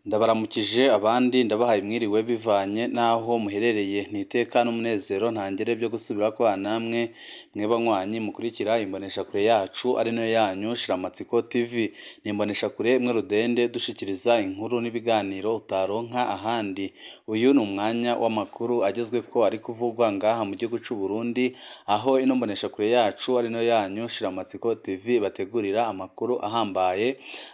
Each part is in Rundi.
Ndabaramukije abandi ndabahaye mwiriwe bivanye n'aho muherereye, ni iteka n'umunezero ntangere byo gusubira kubana namwe mwe banywanyi mukurikira imboneshakure yacu ari nayo yanyu Shiramatsiko TV. Ni imboneshakure imwe rudende dushikiriza inkuru n'ibiganiro utaronka ahandi. Uyu ni umwanya w'amakuru agezweko ari kuvugwa ngaha mu gihugu c'u Burundi, aho ino mboneshakure yacu ari nayo yanyu Shiramatsiko TV bategurira amakuru ahambaye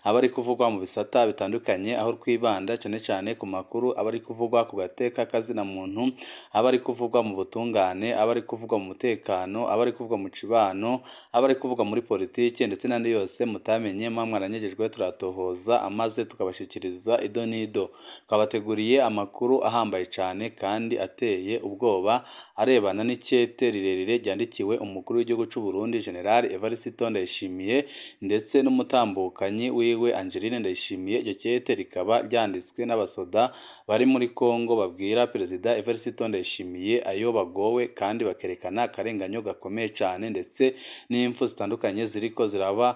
aba ari kuvugwa mu bisata bitandukanye, aho twibanda cyane cyane ku makuru aba ari kuvugwa ku gateka kazina muntu, aba ari kuvugwa mu butungane, aba ari kuvugwa mu mutekano, aba ari kuvugwa mu cibano, aba ari kuvugwa muri politike ndetse n'andi yose mutamenye muba mwaranyejejwe turatohoza amaze tukabashikiriza ido n'ido. Twabateguriye amakuru ahambaye cyane kandi ateye ubwoba arebana n'ikete rirerire ryandikiwe umukuru w'igihugu c'u Burundi General Evariste Ndayishimiye ndetse n'umutambukanyi wiwe Angeline Ndayishimiye. Iryo kete rikaba ryanditswe n'abasoda bari muri Kongo babwira Perezida Evariste Ndayishimiye ayo bagowe kandi bakerekana akarenganyo gakomeye cyane ndetse n'impfu zitandukanye ziriko ziraba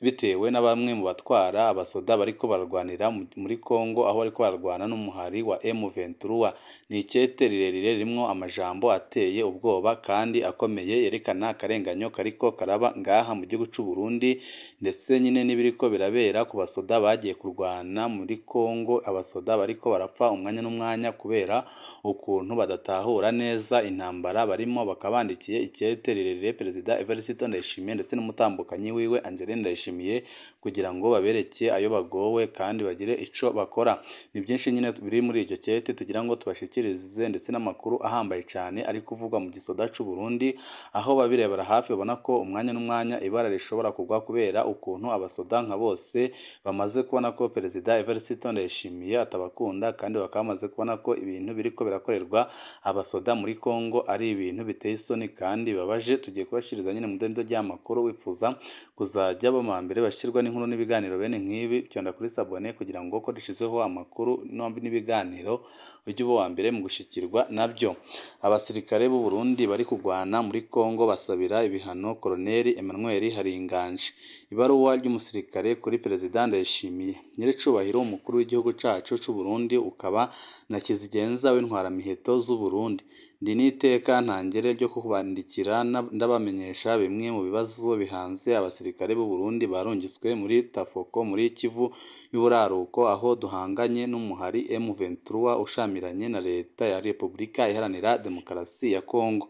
bitewe na bamwe mu batwara abasoda bariko bararwanira muri Kongo, aho bariko bararwana n'umuhari wa M23. Ni ikete rirerire ririmwo amajambo ateye ubwoba kandi akomeye yerekana akarenganyo kariko karaba ngaha mu gihugu c'u Burundi ndetse nyine n'ibiriko birabera ku basoda bagiye kurwana muri Kongo. Abasoda bariko barapfa umwanya n'umwanya kubera ukuntu badatahura neza intambara barimo, bakabandikiye ikete rirerire Perezida Evariste Ndayishimiye ndetse n'umutambukanyi wiwe Angeline Ndayishimiye kugira ngo babereke ayo bagowe kandi bagire ico bakora. Ni byinshi nyine biri muri iryo kete tugira ngo tubashikirize ndetse n'amakuru ahambaye cyane ari kuvugwa mu gisoda c'u Burundi, aho babirebera hafi babona ko umwanya n'umwanya ibara rishobora kugwa kubera ukuntu abasoda nka bose bamaze kubona ko Perezida Evariste Ndayishimiye atabakunda, kandi bakaba bamaze kubona ko ibintu biriko birakorerwa abasoda muri Kongo ari ibintu biteye isoni kandi bibabaje. Tugiye kubashiriza nyine mu dendo ry'amakuru, wifuza kuzajya bamambere bashirwa n'inkuru n'ibiganiro bene nk'ibi, cyonda kuri sabone kugira ngo ko dushizeho amakuru n'ibiganiro ujye uba uwa mbere mu gushikirwa nabyo. Abasirikare b'u Burundi bari kugwana muri Kongo basabira ibihano Colonel Emmanuel Haringanje. Ibaruwa ry'umusirikare kuri Perezida Ndayishimiye. Nyiricubahiro umukuru w'igihugu cacu c'u Burundi ukaba na kizigenza w'intwaramiheto z'u Burundi, ndi n'iteka ntangere ryo kubandikira ndabamenyesha bimwe mu bibazo bihanze abasirikare b'u Burundi barungitswe muri Tafoko muri Kivu y'Uburaruko, aho duhanganye n'umuhari M23 ushamiranye na leta ya Repubulika Iharanira Demokarasi ya Kongo.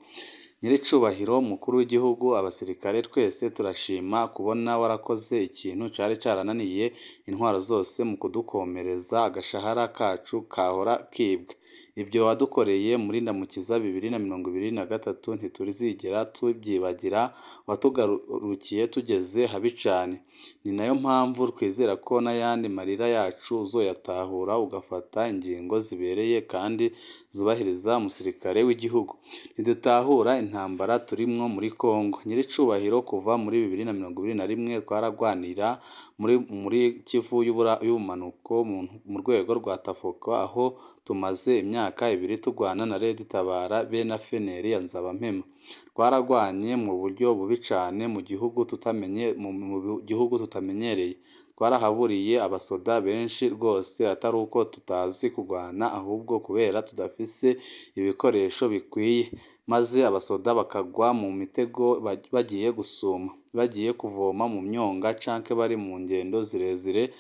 Nyiricubahiro mukuru w'igihugu, abasirikare twese turashima kubona warakoze ikintu cari carananiye intwaro zose mu kudukomereza agashahara kacu kahora kibwa. Ibyo wadukoreye muri Ndamukiza 2023 ntituzigera tubyibagira, watugarukiye tugeze habi cane. Ni nayo mpamvu twizera ko n'ayandi marira yacu uzoyatahura ugafata ingingo zibereye kandi zubahiriza umusirikare w'igihugu. Ntidutahura intambara turimwo muri Kongo. Nyiricubahiro, kuva muri 2021 twaragwanira muri Kivu y'Ubumanuko mu rwego rwa Tafoko, aho tumaze imyaka ibiri turwana na Red Tabara be na FNL ya Nzabampema. Twaragwanye mu buryo bubi cane mu gihugu tutamenyereye. Twarahaburiye abasoda benshi rwose, atari uko tutazi kurwana ahubwo kubera tudafise ibikoresho bikwiye, maze abasoda bakagwa mu mitego bagiye gusuma, bagiye kuvoma mu myonga canke bari mu ngendo zirezire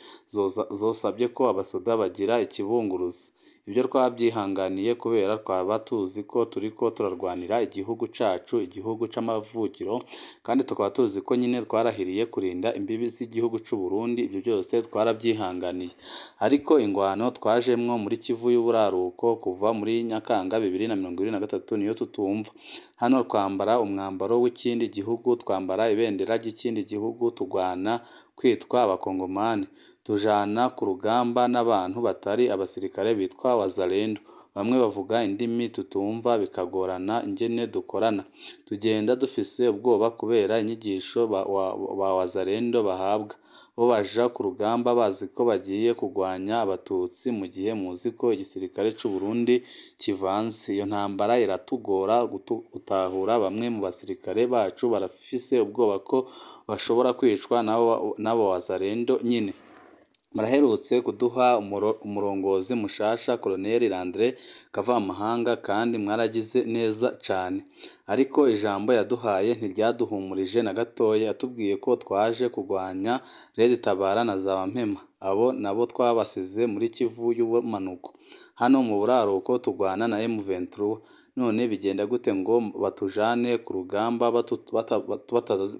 zosabye ko abasoda bagira ikibunguruzi. Ibyo twabyihanganiye kubera twaba tuzi ko turiko turarwanira igihugu cacu, igihugu c'amavukiro, kandi tukaba tuzi ko nyine twarahiriye kurinda imbibi z'igihugu c'u Burundi. Ibyo byose twarabyihanganiye. Ariko ingwano twajemwo muri Kivu y'Uburaruko kuva muri Nyakanga 2023 niyo tutumva. Hano twambara umwambaro w'ikindi gihugu, twambara ibendera ry'ikindi gihugu, tugwana kwitwa abakongomani, tujana ku rugamba n'abantu batari abasirikare bitwa wazalendo. Bamwe bavuga indimi tutumva bikagorana ingene dukorana. Tugenda dufise ubwoba kubera inyigisho ba wazalendo bahabwa. Bo baja ku rugamba bazi ko bagiye kugwanya abatutsi, mu gihe muzi ko igisirikare c'u Burundi kivanze. Iyo ntambara iratugora gutahura. Bamwe mu basirikare bacu barafise ubwoba ko bashobora kwicwa n'abo wazalendo nyine. Muraherutse kuduha umurongozi mushasha Colonel Landry Kavamahanga kandi mwaragize neza cane, ariko ijambo yaduhaye ntiryaduhumurije na gatoya. Yatubwiye ko twaje kugwanya Red Tabara na Zabampema, abo nabo twabasize muri Kivu y'ubumanuko, hano mu buraruko tugwana na M23. None bigenda gute ngo batujane ku rugamba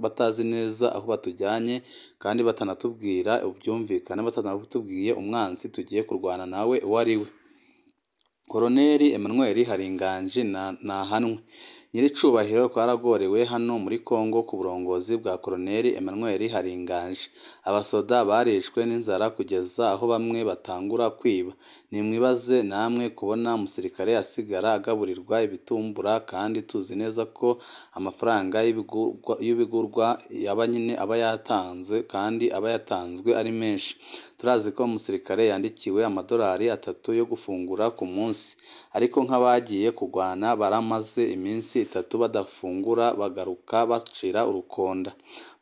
batazi neza aho batujyanye kandi batanatubwira ubyumvikana, batanatubwiye umwansi tugiye kurwana nawe uwo ari we? Colonel Emmanuel Haringanji nahanwe. Nyiricubahiro, twaragorewe hano muri Congo ku burongozi bwa Colonel Emmanuel Haringanji. Abasoda barishwe n'inzara kugeza aho bamwe batangura kwiba. Nimwibaze namwe kubona umusirikare asigara agaburirwa ibitumbura kandi tuzi neza ko amafaranga y'ibigurwa yaba nyine aba yatanze kandi aba yatanzwe ari menshi. Turazi ko umusirikare yandikiwe amadolari 3 yo gufungura ku munsi, ariko nk'abagiye kugwana baramaze iminsi 3 badafungura, bagaruka bacira urukonda,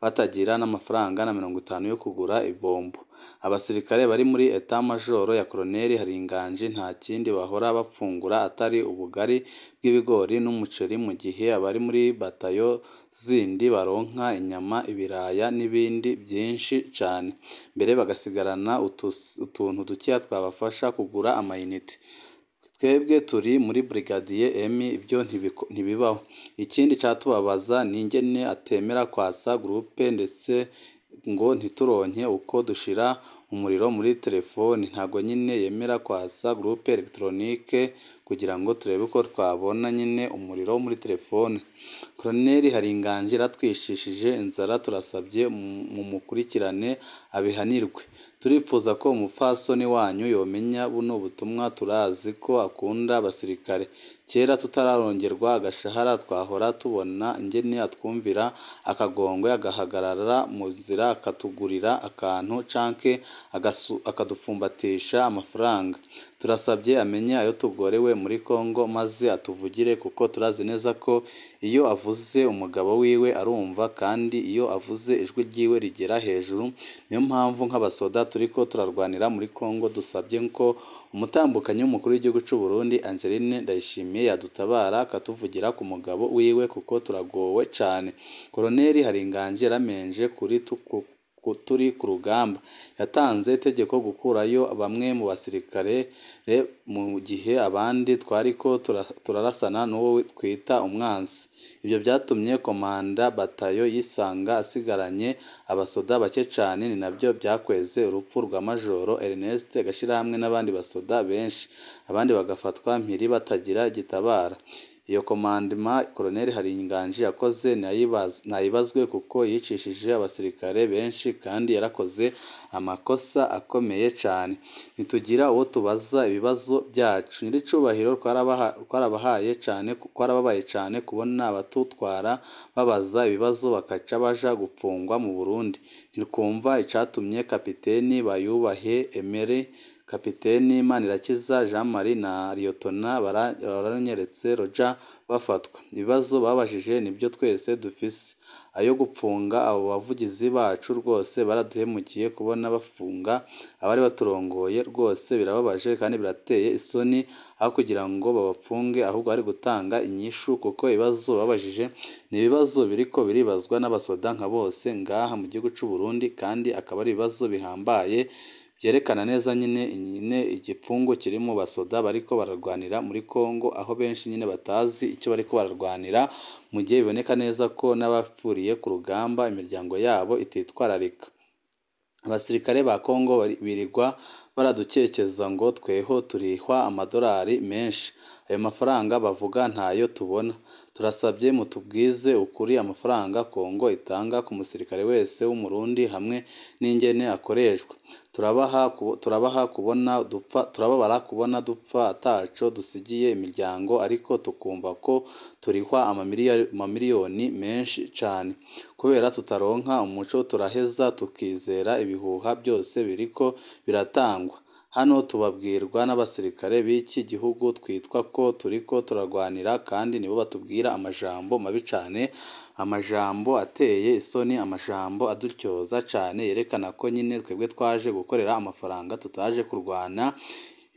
batagira n'amafaranga na 50 yo kugura ibombo. Abasirikare bari muri etat majoro ya Colonel Haringanji nta kindi bahora bafungura atari ubugari bw'ibigori n'umuceri, mu gihe abari muri batayo zindi baronka inyama, ibiraya n'ibindi byinshi cane, mbere bagasigarana utuntu dukeya twabafasha kugura amayinite. Twebwe turi muri Brigadier M, ibyo ntibibaho. Ikindi catubabaza ni ingene atemera kwatsa groupe, ndetse ngo ntituronke uko dushira umuriro muri telefoni. Ntago nyine yemera kwatsa groupe electronique kugira ngo turebe ko twabona nyine umuriro muri telefone. Colonel Haringanji yaratwicishije inzara, turasabye mumukurikirane abihanirwe. Turipfuza ko umupfasoni wanyu yomenya buno butumwa, turazi ko akunda abasirikare. Kera tutararongerwa agashahara twahora tubona ingene atwumvira akagongwe, agahagarara mu nzira akatugurira akantu canke akadupfumbatisha amafaranga. Turasabye amenye ayo tugorewe muri Congo maze atuvugire, kuko turazi neza ko iyo avuze umugabo wiwe arumva, kandi iyo avuze ijwi ryiwe rigera hejuru. Niyo mpamvu nk'abasoda turiko turarwanira muri Congo dusabye ko umutambukanyi w'umukuru w'igihugu c'u Burundi Angeline Ndayishimiye yadutabara akatuvugira ku mugabo wiwe, kuko turagowe cane. Colonel Haringanji yaramenje kuri turi ku rugamba, yatanze itegeko gukurayo bamwe mu basirikare mu gihe abandi twariko turarasana n'uwo twita umwansi. Ibyo byatumye komanda batayo yisanga asigaranye abasoda bake cane, ni nabyo byakweze urupfu rwa Majoro Ernest Gashirahamwe n'abandi basoda benshi, abandi bagafatwa mpiri batagira gitabara. Iyo komandima Colonel Haringanji yakoze ntayibazwe kuko yicishije abasirikare benshi kandi yarakoze amakosa akomeye cane. Ntitugira uwo tubaza ibibazo byacu. Nyiricubahiro, twarabahaye cane, twarababaye cane kubona abatutwara babaza ibibazo bakaca baja gupfungwa mu Burundi. Ntikumva icatumye Kapiteni Bayubahe Emery, Kapiteni Manirakiza Jean Marie na Liyotona Baranyeretse Roger bafatwa. Ibibazo babajije nibyo twese dufise. Ayo gupfunga abo bavugizi bacu rwose baraduhemukiye, kubona bafunga abari baturongoye rwose birababaje kandi birateye isoni. Aho kugira ngo babapfunge ahubwo bari gutanga inyishu, kuko ibibazo babajije ni ibibazo biriko biribazwa n'abasoda nka bose ngaha mu gihugu c'u Burundi, kandi akaba ari ibibazo bihambaye byerekana neza nyine igipfungu kiri mu basoda bariko bararwanira muri Congo, aho benshi nyine batazi icyo bariko bararwanira, mu gihe biboneka neza ko n'abapfuriye ku rugamba imiryango yabo ititwararika. Abasirikare ba Congo birirwa baradukekeza ngo tweho turihwa amadolari menshi, ayo mafaranga bavuga ntayo tubona. Turasabye mutubwize ukuri amafaranga Congo itanga ku musirikare wese w'Umurundi hamwe n'ingene akoreshwa. Turabaha kubona dupfa, turababara kubona dupfa ataco dusigiye imiryango, ariko tukumva ko turihwa amamiliyoni menshi cane. Kubera tutaronka umuco turaheza tukizera ibihuha byose biriko biratangwa. Hano tubabwirwa n'abasirikare b'iki gihugu twitwa ko turiko turarwanira, kandi nibo batubwira amajambo mabi cane, amajambo ateye isoni, amajambo adutyoza cane, yerekana ko nyine twebwe twaje gukorera amafaranga tutaje kurwana.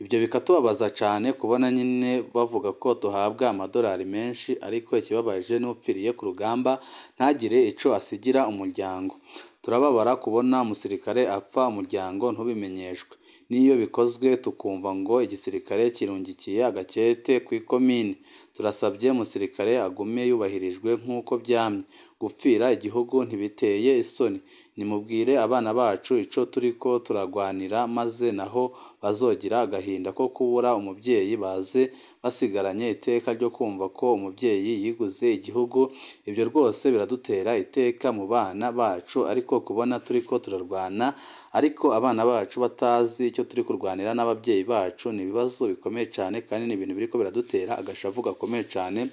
Ibyo bikatubabaza cane kubona nyine bavuga ko duhabwa amadolari menshi, ariko ikibabaje n'upfiriye ku rugamba ntagire ico asigira umuryango. Turababara kubona umusirikare apfa umuryango ntubimenyeshwe. N'iyo bikozwe tukumva ngo igisirikare kirungikiye agakete kw'ikomine. Turasabye umusirikare agume yubahirijwe nk'uko vyamye. Gupfira igihugu ntibiteye isoni. Nimubwire abana bacu ico turiko turagwanira, maze naho bazogira agahinda ko kubura umuvyeyi baze basigaranye iteka ryo kumva ko umuvyeyi yiguze igihugu. Ibyo rwose biradutera iteka mu bana bacu, ariko kubona turiko turarwana ariko abana bacu batazi icyo turi kurwanira n'ababyeyi bacu ni ibibazo bikomeye cane, kandi ni ibintu biriko biradutera agashavu gakomeye cane,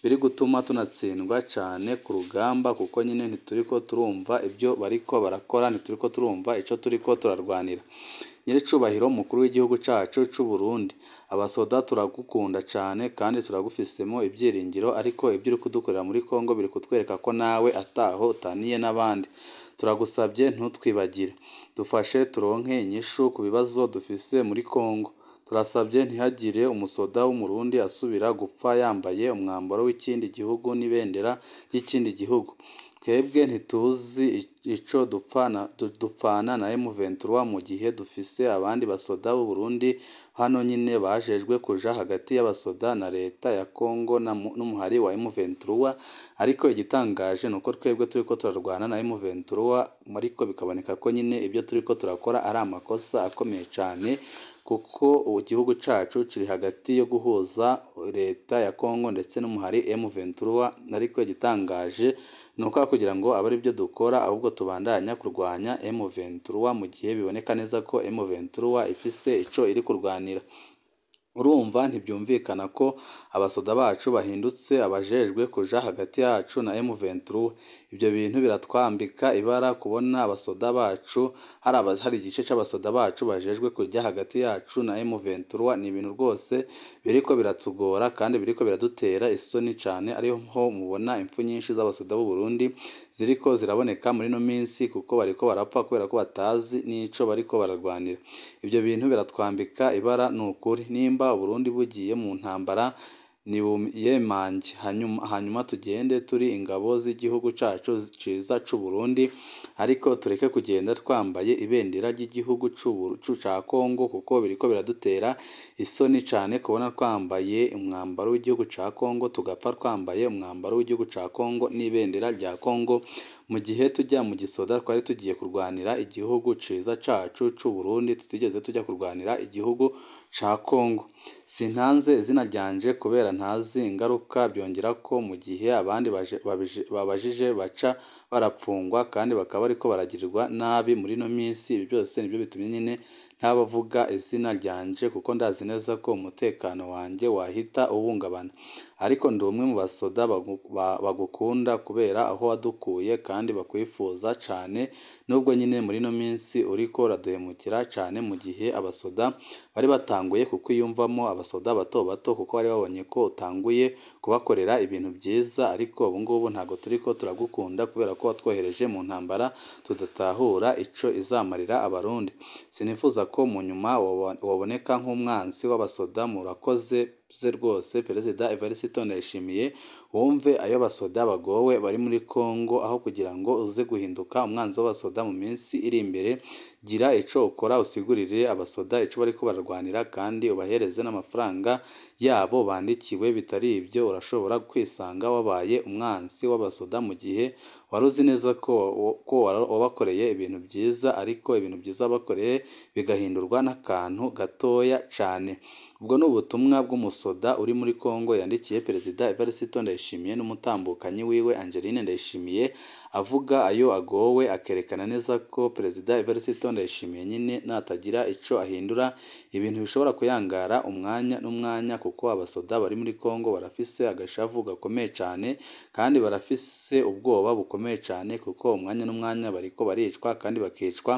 biri gutuma tunatsindwa cane ku rugamba, kuko nyine ntituriko turumva ibyo bariko barakora, ntituriko turumva ico turiko turarwanira. Nyiricubahiro mukuru w'igihugu cacu c'u Burundi, abasoda turagukunda cane kandi turagufisemo ibyiringiro, ariko ibyo uri kudukorera muri Kongo biri kutwereka ko nawe ataho utaniye n'abandi. Turagusabye ntutwibagire, dufashe turonke inyishu ku bibazo dufise muri Kongo. Turasabye ntihagire umusoda w'umurundi asubira gupfa yambaye umwambaro w'ikindi gihugu n'ibendera ry'ikindi gihugu. Twebwe ntituzi ico dupfana na M23 mu gihe dufise abandi basoda b'u Burundi hano nyine bajejwe kuja hagati y'abasoda na leta ya Kongo n'umuhari wa M23, ariko igitangaje nuko twebwe turiko turarwana na M23, ariko bikaboneka ko nyine ibyo turiko turakora ari amakosa akomeye cane, kuko igihugu cacu kiri hagati yo guhuza leta ya Kongo ndetse n'umuhari M23, ariko igitangaje nuko kugira ngo abe aribyo dukora ahubwo tubandanya kurwanya M23 mu gihe biboneka neza ko M23 ifise ico iri kurwanira. Urumva ntibyumvikana ko abasoda bacu bahindutse abajejwe kuja hagati yacu na M23. Ibyo bintu biratwambika ibara kubona abasoda bacu hari igice c'abasoda bacu bajejwe kujya hagati yacu na M23. Ni ibintu rwose biriko biratugora kandi biriko biradutera isoni cane, ariho mubona impfu nyinshi z'abasoda b'u Burundi ziriko ziraboneka muri no minsi, kuko bariko barapfa kubera ko batazi n'ico bariko bararwanira. Ibyo bintu biratwambika ibara ni ukuri. Nimba Uburundi bugiye mu ntambara nibuyemange, hanyuma tugende turi ingabo z'igihugu cacu ciza c'u Burundi, ariko tureke kugenda twambaye ibendera ry'igihugu ca Kongo, kuko biriko biradutera isoni cane kubona twambaye umwambaro w'igihugu ca Kongo, tugapfa twambaye umwambaro w'igihugu ca Kongo n'ibendera rya Kongo, mu gihe tujya mu gisoda twari tugiye kurwanira igihugu ciza cacu c'u Burundi, tutigeze tujya kurwanira igihugu ca Kongo. Sintanze izina ryanje kubera ntazi ingaruka byongera ko mu gihe abandi babajije baca barapfungwa kandi bakaba bariko baragirirwa nabi muri no minsi. Ibi byose nibyo bitumye nyine ntabavuga izina ryanje, kuko ndazi neza ko umutekano wanje wahita uhungabana. Ariko ndi umwe mu basoda bagukunda kubera aho wadukuye kandi bakwifuza cane, nubwo nyine muri no minsi uriko uraduhemukira cane, mu gihe abasoda bari batanguye kukwiyumvamo, abasoda bato bato, kuko bari babonye ko utanguye kubakorera ibintu byiza, ariko ubu ngubu ntabwo turiko turagukunda kubera ko watwohereje mu ntambara tudatahura ico izamarira abarundi. Sinifuza ko mu nyuma waboneka nk'umwansi w'abasoda. Murakoze rwose Perezida Evariste Ndayishimiye, wumve ayo basoda bagowe bari muri Kongo, aho kugira ngo uze guhinduka umwanzi w'abasoda mu minsi iri imbere. Gira ico ukora usigurire abasoda ico bariko bararwanira, kandi ubahereze n'amafaranga yabo bandikiwe. Bitari ibyo urashobora kwisanga wabaye umwansi w'abasoda mu gihe wari uzi neza ko wabakoreye ibintu byiza, ariko ibintu byiza wabakoreye bigahindurwa n'akantu gatoya cane. Ubwo ni ubutumwa bw'umusoda uri muri Kongo yandikiye Perezida Evariste Ndayishimiye n'umutambukanyi wiwe Angeline Ndayishimiye, avuga ayo agowe, akerekana neza ko Perezida Evariste Ndayishimiye nyine natagira ico ahindura Ibintu bishobora kuyangara umwanya n'umwanya kuko abasoda bari muri Kongo barafise agashavu gakomeye cane kandi barafise ubwoba bukomeye cane kuko umwanya n'umwanya bariko baricwa kandi bakicwa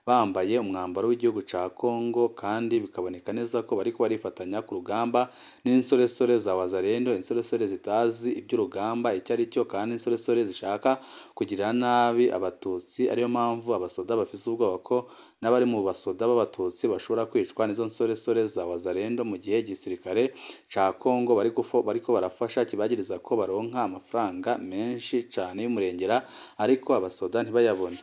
bambaye umwambaro w'igihugu ca Kongo, kandi bikaboneka neza ko bariko barifatanya ku rugamba n'insoresore za Wazalendo, insoresore zitazi iby'urugamba icyo ari cyo, kandi insoresore zishaka kugirira nabi abatutsi. Ariyo mpamvu abasoda bafise ubwoba ko n'abari mu basoda b'abatutsi bashobora kwicwa n'izo nsoresore za Wazalendo, mu gihe igisirikare ca Kongo bariko barafasha kibagiriza ko baronka amafaranga menshi cane y'umurengera, ariko abasoda ntibayabone.